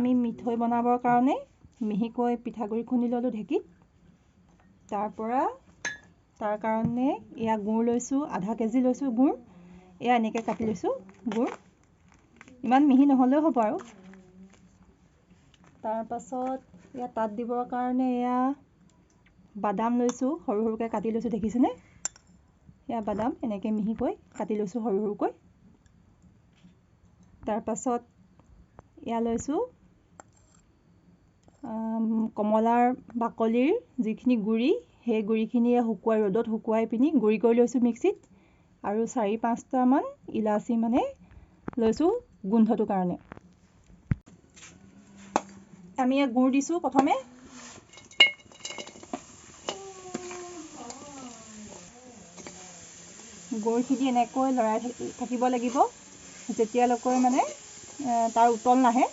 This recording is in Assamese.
আমি মিঠৈ বনাবৰ কাৰণে মিহিকৈ পিঠাগুড়ি খুন্দি ল'লোঁ ঢেঁকীত। তাৰপৰা তাৰ কাৰণে এয়া গুড় লৈছোঁ, আধা কেজি লৈছোঁ গুড়। এয়া এনেকৈ কাটি লৈছোঁ গুড়, ইমান মিহি নহ'লেও হ'ব আৰু। তাৰপাছত এয়া তাত দিবৰ কাৰণে এয়া বাদাম লৈছোঁ, সৰু সৰুকৈ কাটি লৈছোঁ, দেখিছেনে? এয়া বাদাম এনেকৈ মিহিকৈ কাটি লৈছোঁ সৰু সৰুকৈ। তাৰপাছত এয়া লৈছোঁ কমলাৰ বাকলিৰ যিখিনি গুড়ি, সেই গুড়িখিনিয়ে শুকুৱাই ৰ'দত শুকুৱাই পিনি গুড়ি কৰি লৈছোঁ মিক্সিত। আৰু 4-5টামান ইলাচি মানে লৈছোঁ গোন্ধটোৰ কাৰণে। আমি ইয়াত গুড় দিছোঁ প্ৰথমে। গুড়খিনি এনেকৈ লৰাই থাকিব লাগিব যেতিয়ালৈকে মানে তাৰ উতল নাহে।